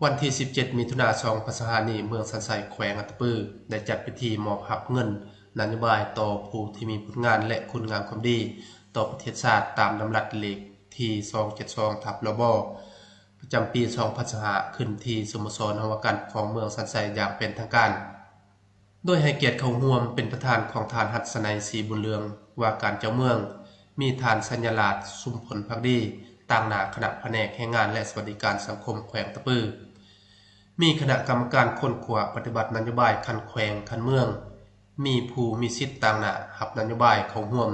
ວັນທີສິບເຈັດ ມິຖຸນາ ສອງພັນຊາວຫ້ານີ້ ເມືອງສັນໄຊ ແຂວງອັດຕະປື ໄດ້ຈັດພິທີມອບຮັບເງິນນະໂຍບາຍຕໍ່ຜູ້ທີ່ມີຜົນງານ ແລະ ຄຸນງາມຄວາມດີຕໍ່ປະເທດຊາດ ຕາມດຳລັດເລກທີສອງເຈັດສອງ ທັບ ລບ ປະຈຳປີສອງພັນຊາວຫ້າ ຂຶ້ນທີ່ສະໂມສອນຫ້ອງວ່າການປົກຄອງເມືອງສັນໄຊຢ່າງເປັນທາງການ. ໂດຍໃຫ້ກຽດເຂົ້າຮ່ວມເປັນປະທານຂອງທ່ານ ຫັດສະໄນ ສີບຸນເຫຼືອງ ວ່າການເຈົ້າເມືອງ, ມີທ່ານ ໄຊຍະລາດ ຊຸມພົນພັກດີ ຕາງໜ້າຄະນະພະແນກແຮງງານ ແລະ ສະຫວັດດີການສັງຄົມແຂວງຕະປື, ມີຄະນະກຳມະການຄົ້ນຄວ້າປະຕິບັດນະໂຍບາຍຂັ້ນແຂວງ, ຂັ້ນເມືອງ, ມີຜູ້ມີສິດຕາງໜ້າຮັບນະໂຍບາຍເຂົ້າຮ່ວມ.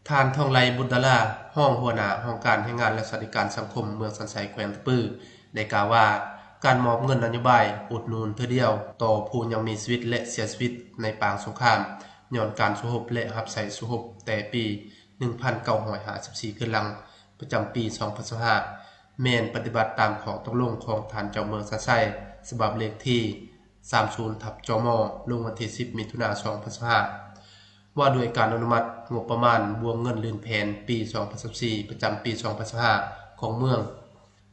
ທ່ານ ທອງໄລ ບຸດດາລາ ຮອງຫົວໜ້າຫ້ອງການແຮງງານ ແລະ ສະຫວັດດີການສັງຄົມເມືອງສັນໄຊ ແຂວງຕະປື ໄດ້ກ່າວວ່າ ການມອບເງິນນະໂຍບາຍອຸດໜູນເທື່ອດຽວຕໍ່ຜູ້ຍັງມີຊີວິດ ແລະ ເສຍຊີວິດໃນປາງສົງຄາມ ຍ້ອນການສູ້ຮົບ ແລະ ຮັບໃຊ້ສູ້ຮົບແຕ່ປີໜຶ່ງພັນເກົ້າຮ້ອຍຫ້າສິບສີ່ ຄືນຫຼັງ ປະຈຳປີສອງພັນຊາວຫ້າ ແມ່ນປະຕິບັດຕາມຂໍ້ຕົກລົງຂອງທ່ານເຈົ້າເມືອງສັນໄຊ ສະບັບເລກທີສາມສິບ ທັບ ຈມ ລົງວັນທີສິບ ມິຖຸນາ ສອງພັນຊາວຫ້າ ວ່າດ້ວຍການອະນຸມັດງົບປະມານບວກເງິນລື່ນແຜນປີສອງພັນຊາວສີ່ ປະຈຳປີສອງພັນຊາວຫ້າ ຂອງເມືອງ,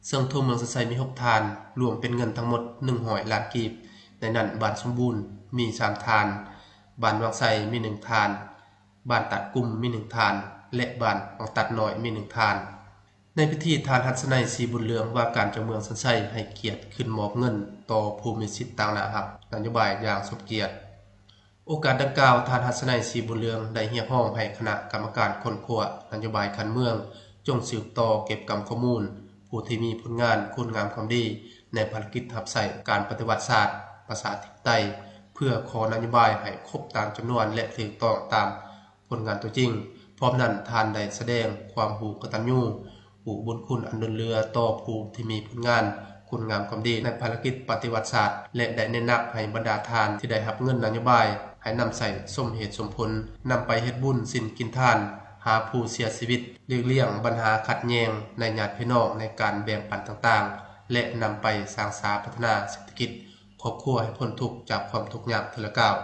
ເຊິ່ງທົ່ວເມືອງສັນໄຊມີຫົກທ່ານ, ລວມເປັນເງິນທັງໝົດໜຶ່ງຮ້ອຍລ້ານກີບ, ໃນນັ້ນບ້ານສົມບູນມີສາມທ່ານ, ບ້ານວັງໄຊມີໜຶ່ງທ່ານ, ບ້ານຕາດກຸມມີໜຶ່ງທ່ານ ແລະ ບ້ານວັງຕັດນ້ອຍມີໜຶ່ງທ່ານ. ໃນພິທີ ທ່ານ ຫັດສະໄນ ສີບຸນເຫຼືອງ ວ່າການເຈົ້າເມືອງສັນໄຊ ໃຫ້ກຽດຂຶ້ນມອບເງິນຕໍ່ຜູ້ມີສິດຕາງໜ້າຮັບນະໂຍບາຍຢ່າງສົມກຽດ. ໂອກາດດັ່ງກ່າວ, ທ່ານ ຫັດສະໄນ ສີບຸນເຫຼືອງ ໄດ້ຮຽກຮ້ອງໃຫ້ຄະນະກຳມະການຄົ້ນຄວ້ານະໂຍບາຍຂັ້ນເມືອງ ຈົ່ງສືບຕໍ່ເກັບກຳຂໍ້ມູນຜູ້ທີ່ມີຜົນງານ, ຄຸນງາມຄວາມດີ ໃນພາລະກິດຮັບໃຊ້ການປະຕິວັດຊາດ ປະຊາທິປະໄຕ ເພື່ອຂໍນະໂຍບາຍໃຫ້ຄົບຕາມຈຳນວນ ແລະ ຖືກຕ້ອງຕາມ ຜົນງານຕົວຈິງ. ພ້ອມນັ້ນ, ທ່ານໄດ້ສະແດງຄວາມຮູ້ກະຕັນຍູ ຮູ້ບຸນຄຸນອັນລົ້ນເຫຼືອຕໍ່ຜູ້ທີ່ມີຜົນງານ, ຄຸນງາມຄວາມດີໃນພາລະກິດປະຕິວັດຊາດ ແລະ ໄດ້ເນັ້ນໜັກໃຫ້ບັນດາທ່ານທີ່ໄດ້ຮັບເງິນນະໂຍບາຍ ໃຫ້ນຳໃຊ້ສົມເຫດສົມຜົນ, ນຳໄປເຮັດບຸນສິນກິນທານ, ຫາຜູ້ເສຍຊີວິດ, ຫຼີກລ່ຽງບັນຫາຂັດແຍ່ງໃນຍາດພີ່ນ້ອງໃນການແບ່ງປັນຕ່າງໆ ແລະ ນຳໄປສ້າງສາພັດທະນາເສດຖະກິດຄອບຄົວໃຫ້ພົ້ນທຸກຈາກຄວາມທຸກຍາກເທື່ອລະກ້າວ.